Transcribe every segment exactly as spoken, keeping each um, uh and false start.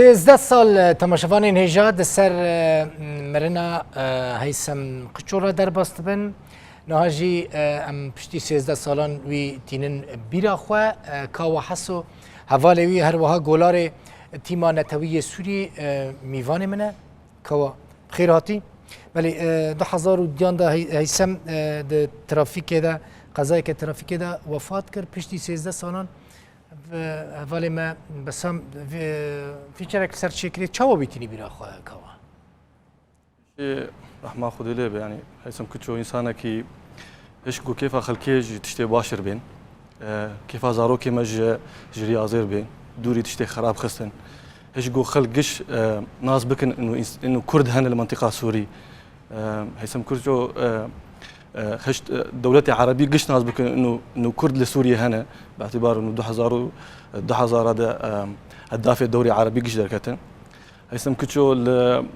Sêzdeh sal, e, temaşevanên hêja di ser, e, mirina, e, Heysem Qiço re derbas dibin. Niha jî, e, em piştî sêzdeh salan wî tînin bîra xwe. E, Kawa Heso, hevalê wî, her wiha golarê tîma netewî yê Sûriyê, e, mîvanê min e. Kawa, bi xêr hatî. Belê, e, du hezar û duyan de Hey-, Heysem, e, di trafîkê de, qezayeke trafîkê de wefat kir. Piştî sêzdeh salan, Ve-, hevalê me Besam, vê-, featurek ser çêkirê, çawa wî tînî bîra xwe, Kawa? Ê, rehma Xwedê lê be, yanî Heysem Kuço însanekî hişk û kêfa xelkê ji tiştê baş re bên. E, kêfa zarokê me ji, ji riyazê re bên. Dûrî tiştê xerab xistin. Hişk û xelk giş, e, nas bikin inu ins-, inu Kurd hene li mentiqa Sûrî. Em, Heysem Kurço, e, e, hişt, e, dewletê erebî giş nas bikin inu, inu Kurd li Sûriyê hene, bi îtibar inu du hezar û du hezar de, em, heddafê dewrê erebî giş derketin. Heysem Kurço li,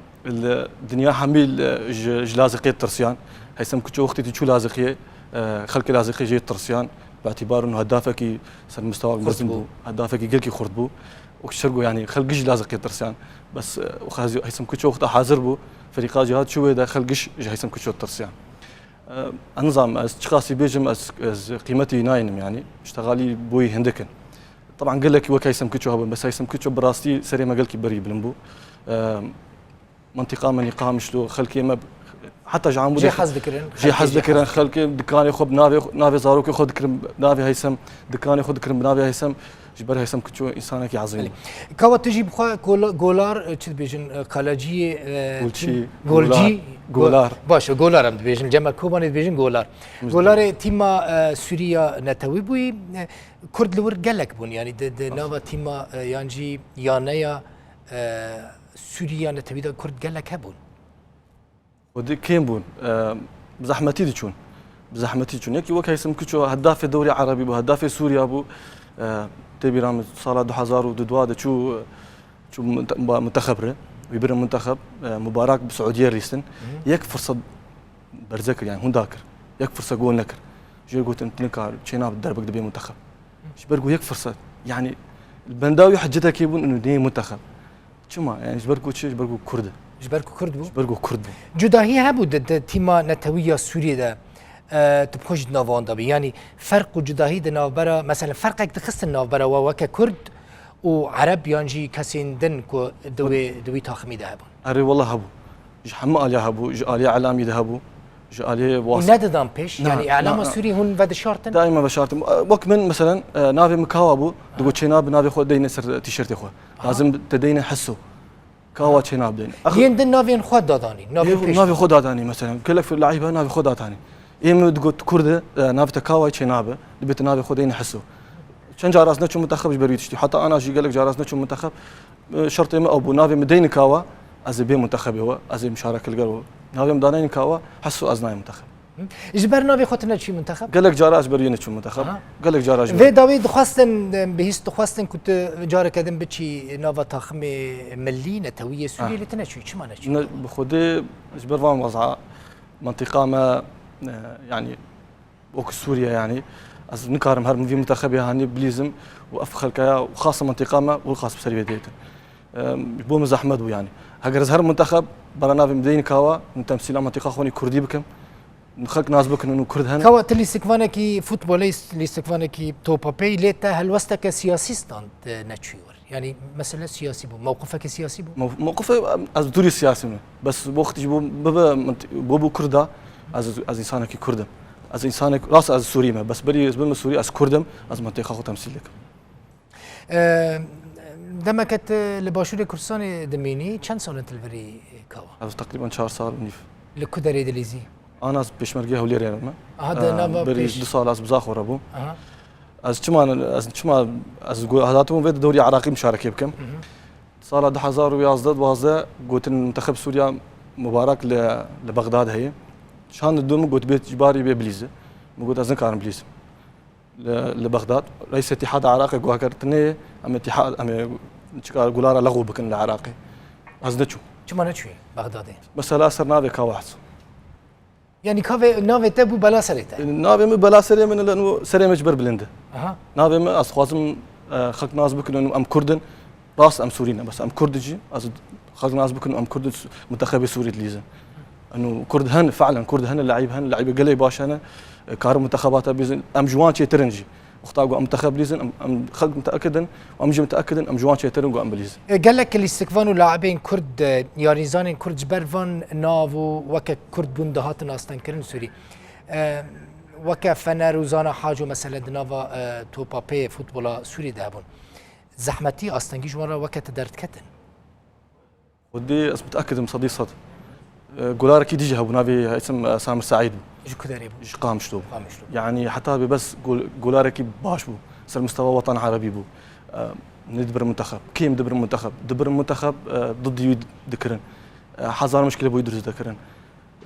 li dinya hemî li, ji, ji Laziqiyê tirsiyan. Heysem Kurço wextê tî çû Laziqiyê, e, xelkê Laziqiyê jê tirsiyan, bi îtibar inu heddafekî ser mistewa mezin bû, heddafekî gelkî xurt bû. Wek şer got, yanî xelk giş ji Laziqiyê tirsiyan. Bes, e, Heysem Kurço wexta hazir bû, ferîqa cîhat çû wê de xelk giş ji Heysem Kurço tirsiyan. E, ez nizanim, ez çiqasî bêjim, ez, ez qîmetî nayînim, yanî. Îştexalî boyî hindik in. Teban gelekî wek Heysem Kurço hebin, bes Heysem Kurço bi rastî serê me gelkî berî bilind bû. E, Mentiqa me nî Qamişlo, xelkê me heta ji Amûdê jê hez dikirin, jê hez dikirin, xelkê dikanê xwe bi navê, navê zarokê xwe dikirin, navê Heysem, dikanê xwe dikirin bi navê Heysem, ji ber Heysem Kuço însanekî ezîm. Belê. Kawa tu jî bi xwe gola-, golar, e, çi dibêjin, e, qalaciyê, e, Golçî, golcî, golar, go-, golar. Baş e, golar em dibêjin, cema Kobanê dibêjin golar. Golarê tîma, e, Sûriya netewî bûyî, e, Kurd li wir gelek bûn, yanî di, di nava tîma, e, yan jî yaneya, e, Sûriya netewî de Kurd gelek hebûn. Xwedî kêm bûn. E, bi zehmetî diçûn. Bi zehmetî diçûn. Yekî wek Heysem Kuço hedafê dewrê erebî bû, hedafê Sûriya bû. E, tê bîra min sala du hezar û du de çû, çû mute-, ba-, muntexeb re. Wî birin muntexeb. E, Mubarak bi Siûdiyê lîstin. Yek firset berze kir, yani hûn dakir. Yek firset gol nekir. Jê gotin, tu nikar, çênabe derbik dibê muntexeb. Ji ber ku yek firset. Yani, li benda wî hiccetekê bûn, û neyê muntexeb. Çima? Yani ji ber ku çi? Ji ber ku Kurd e. Ji ber ku Kurd bû? Ji ber ku Kurd bû. Cudahî hebû di, di tîma netewî ya Sûriyê de, e, tu bi xwe jî di nava wan de bî. Yanî ferq û cudahî di navbera, mesela ferqek dixistin navbera we weke Kurd û Ereb yan jî kesên din ku di wê, di wî taximî de hebûn? Erê wele hebû. Ji hemû aliya hebû, ji aliya elamî de hebû, ji aliyê Û was- nedidan pêş? Na, Yani na, elama na. Sûrî hûn vedişartin? Daîma veşartin. Wek min, meselen, e, navê min Kawa bû, digot çênabe navê xwe deyne ser tîşertê xwe. Aha. Lazim te deyne Heso. Kawa çênabe deyne. Ax- Yên din navên xwe dadanî, navên Ê, pêş. Navê xwe dadanî, meselen. Gelek fir laîb e navê xwe dadanî. Ê min digot Kurd e, e, navê te Kawa çênabe. Dibê te navê xwe deyne Heso. Çend caras neçû muntexeb ji ber wî tiştî. Heta ana jî gelek caras neçû muntexeb. E, şertê min ew bû, navê min deyne Kawa, ez ê bê muntexebê we, ez ê mişareke li gel we. Navê min daneyne Kawa, Heso ez nayê muntexeb. Hı. Ji ber navê xwe tu neçûyî muntexeb? Gelek cara ez ji ber wê neçûm muntexeb. Aha. Gelek cara ji ber. Vê dawî dixwestin, bihîst dixwestin ku tu careke din biçî nava taximê milî, netewî yê Sûriyê, Ha. lê tu neçûyî. Çima neçûyî? Ne, bi Xwedê ji ber van wez'a mentiqa me, e, yanî wek Sûriye, yanî ez nikarim herim vî muntexebê hanî bilîzim û ev xelkeya û xasa mentiqa me û xas bi serî vê dêtin. Em, ji bo min zehmet bû, yanî. Heger ez herim muntexeb, bera navê min deyne Kawa, min temsîla mentiqa xwe nî Kurdî bikim. Xelk nas bikin û Kurd hene. Kawa, tu lîstikvanekî futbolê, lîstikvanekî topa pey, lê te helwesteke siyasî stand, e, neçûyî wir. Yanî mesele siyasî bû, mewqifeke siyasî bû? Mew-, mewqifê, em, ez dûrî siyasî me. Bes wextî ji bo bibe min t-, bo bû Kurda, ez, ez însanekî Kurd im. Ez însanek, rast ez Sûrî me. Bes berî ez bime Sûrî, ez Kurd im, ez mentiqa xwe temsîl dikim. E, demeke tu li Başûrê Kurdistanê dimînî, çend sal in tu li virî, Kawa? Ez teqrîben çar sal û nîv. Li ku derê dilîzî? Ana ez pêşmergê Hewlêrê me. Aha, di E, nava berî pêş- du sal ez bi Zaxo re bûm. Aha. Ez çima, ez çima, ez go-, ez hatibûm vê di dewrî Iraqî muşarekê bikim. Hı hı. Sala du hezar û yazdeh duwazdeh gotin Muntexeb Sûriya Mubarak li, li Bexdad heye. Çand dû min got bê ji barî bê bilîze. Min got ez nikarim bilîzim. Li, li Bexdad. Reîs Îtîhada Iraqê got heger tu neyê, em îtîha-, em ê çika gulara lexw bikin li Iraqê. Ez neçûm. Çima neçûyî Bexdadê? Mesela ser navê Kawa Heso. Yanî kavê navê te bû bela serê te? Navê min bela serê min e, lê serê min ji ber bilind e. Aha. Navê min, ez dixwazim, e, xelk nas bikin, em Kurd in. Rast em Sûrî ne, bes em Kurd jî, ez xelk nas bikin, em Kurd, mintexebê Sûrî dilîzin. Eno Kurd hene, fe'len Kurd hene, le'îb hene, le'îbê gelê baş hene, e, karin mintexebata bilîzin, em ji wan çêtir in jî. Wexta ku em mintexeb bilîzin, em, em xelk miteekid in, em jî miteekid in, em ji wan çêtir in ku em bilîzin. E, gelek lîstikvan û laibên Kurd, e, yarîzanên Kurd ji ber van nav û weke Kurd bûn dihatin astengkirin Sûrî. E, weke Fener û Zana Haco mesele di nava, e, topa pê futbola Sûrî de hebûn. Zehmetî, astengî ji wan re weke ti derdiketin. Xwedê ez miteekid im sedî sed. E, golarekî dî jî hebû, navê Heysim, e, Samir Seîd bû. Ji ku derê bû? Ji Qamişlo bû. Qamişlo. Yanî heta bê bes gol-, golarekî baş bû. Ser mistewa wetan erebî bû. E, nedibirin mintexeb. Kêm dibirin mintexeb. Dibirin mintexeb, e, diddî wî dikirin. E, hezar mişkile bo wî dirust dikirin.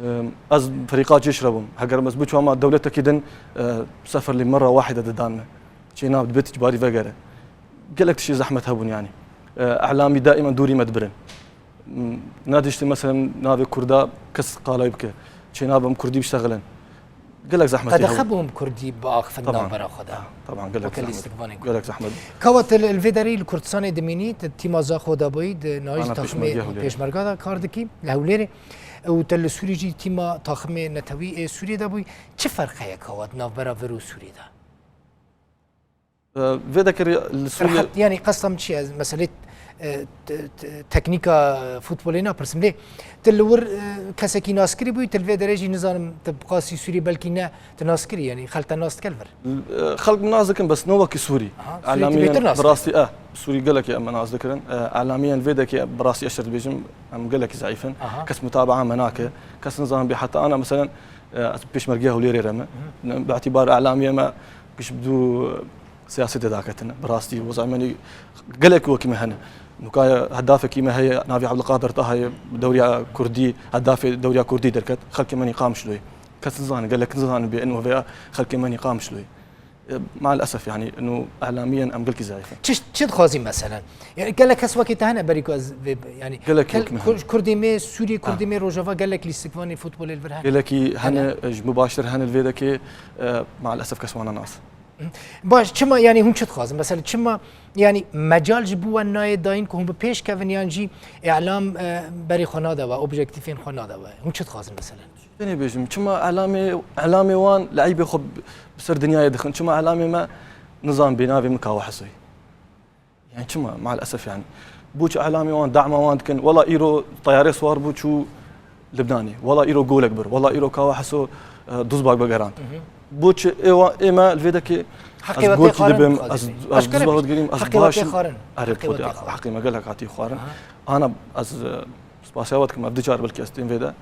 E, ez ferîqa cêş re bûm. Heger ez biçûma dewletekî din, e, sefer li merra wahide didan me. Çênabe, dibê tu ji barî vegere. Gelek tiştê zehmet hebûn yanî. E, îlamî daîman dûrî me dibirin. M-, ne tiştê, meselen, navê Kurda kes qalay bike. Çênabe em Kurdî biştexilin. Gelek zehmetê hebûn. Qedexe bûm Kurdî biaxifin navbera xwe de. Taban, gelek zehmet. Weke lîstikvanên Kurd. Gelek zehmet. Kawa, tu li, li vê derê li Kurdistanê dimînî, tu tîma Zaxo de bûyî, di nahî taxmê Pêşmergeya Hewlêrê. Pêşmerga de kar dikî, li Hewlêrê. Û tu li Sûrî jî tîma taxmê netewî ê Sûrî de bûyî. Çi ferq heye kawa di navbera vir û Sûrî de? E, vê dekerê li Sûriyê. Rehet, yanî qesta min çi ye? Meselê, e, te-, te-, teknîka futbolê napirsim. Lê tu li wir, e, kesekî naskirî bûyî, tu li vê derê jî nizanim, tu bi qasî Sûrî belkî ne, tu naskirî, yanî xelk te nas dike li vir. E, xelk min nas dikin, bes ne wekî Sûrî. Aha, Sûrî tu bêtir nas dikin. Îlamî bi rastî, e, Sûrî gelekî em nas dikirin. E, îlamî yên vê dekê bi rastî ez şer dibêjim, em gelekî zeîf in. Aha. Kes mutabaa me nake. Kes nizanin bê heta ana, meselen, e, ez Pêşmergeya Hewlêrê re me. Hı hı. Bi îtîbar îlamiyê me Giş bi dû siyasetê daketine. Bi rastî, wezaymenî gelek wekî me hene. Nûka hedafekî me heye, navê Abdulqadir Taha ye, dewriya Kurdî, hedafê dewriya Kurdî derket. Xelkê me nî Qamişloyê. Kes nizane, gelek nizane bê in ve veya xelkê me nî Qamişloyê. E, maalesef, yanî, ino îlamiyên em gelkî zeîf in. Çi, çi dixwazî meselen? Yanî, gelek kes wekî te hene berî ku ez vê, yanî, gelek wekî me hene. Kur-, Kurdê me Sûriyê, Kurdê me Rojava gelek lîstikvanê futbolê li vir hene. Gelekî hene, hene, ji min baştir hene li vê dekê, e, maalesef kes wana nas. Baş, çima, yanî hûn çi dixwazin? Mesela çima, yanî mecal ji bo wan nayê dayîn ku hûn bi pêş kevin yan jî îlam, e, berê xwe nade we, objektîfên xwe nade we? Hûn çi dixwazin mesela? Tenê bêjim, çima îlamê, îlamê wan li eybê xwe bi ser dinyayê dixin? Çima îlamê me nizan bê navê min Kawa Hesoyî? Yani çima? Maalesef yani. Bo çi îlamê wan, dama wan dikin? Wela îro teyarê swar bû çû Libnanê. Wela îro golek bir. Wela îro Kawa Heso, e, duzbak vegerand. Hı hı. Bo çi ê wa-, ê me li vê dekê ez gorkî dibim, ez, ez duzbak digirim, ez baş im. Erê, heqê me gelek hatî xwarin. Aha. Ana ez, e, spasiya we dikim, ev du car belkî ez tên vê de.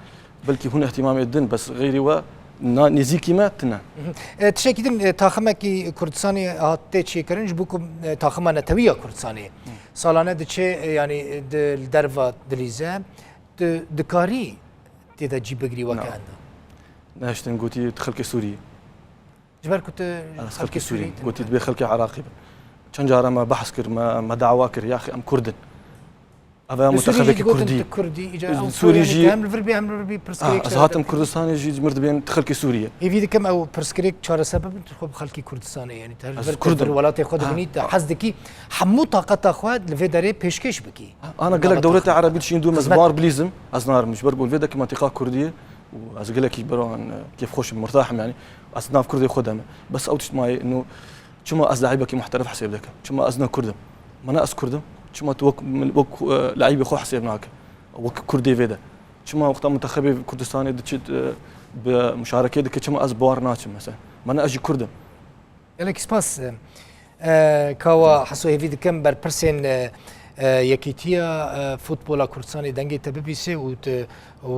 Belkî hûn ihtimamê din, bes xeyrî we na nêzîkî me tine. Mhm. E, tiştekî din, e, taximekî Kurdistanê hat tê çêkirin, ji bo ku, e, taxima netewî ya Kurdistanê salane diçe, e, yanî, e, di, li derva dilîze, tu dikarî tê de cî bigirî weke endam? Nehiştin gotî tu xelkê Sûrî yî. Ji ber ku tu xelkê Sûrî yî, gotî dibê xelkê Iraqî be. Çend cara me behs kir, me, me dawa kir, yaxî em Kurd in. Ev ya mintexebekî Kurdî. Kurdî, îca ew Sûrî jî hem li vir bê, hem li vir bê pirsgirêk. Ez hatim Kurdistanê jî ji mir dibên tu xelkê Sûrî yî. Hêvî dikim ew pirsgirêk çareser bibin, tu xwe bi xelkî Kurdistanê, yanî tu her li vir, tu li vir welatê xwe dibînî, tu hez dikî hemû taqeta xwe li vê derê pêşkêş bikî. Ana gelek dewleta Erebî dişîn dû, ez bar bilîzim, ez narim ji ber ku li vê dekî mintîqa Kurdî ye û ez gelekî ber wan, e, kêfxweş im, mirtah im yanî. Ez nav Kurdê xwe de me. Bes ew tişt mayê, ino Çima ez le'îbekî muhterif hesêb dikim? Çima ez ne Kurd im? Mana ez Kurd im? Çima tu wek min, wek, e, le'îbê xwe hesêb nake? Wek Kurdê vê de. Çima wexta mintexebê Kurdistanê diçit, e, bi muşarekê dike, çima ez bi war naçim mesela? Mana ez jî Kurd im. Gelek spas. E, e, Kawa Heso, hêvî dikim berpirsên, e, e, Yekîtiya, e, Futbola Kurdistanê dengê te bibîse û tu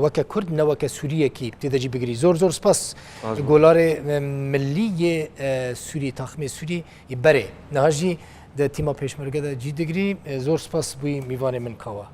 weke Kurd, ne weke Sûriyekî tê de cî bigirî. Zor, zor spas. Spas. Golarê, e, milî yê, e, Sûrî, taxmê Sûrî yê berê. Niha jî di tîma Pêşmerge de cî digirî. E, zor spas bûyî mîvanê min Kawa.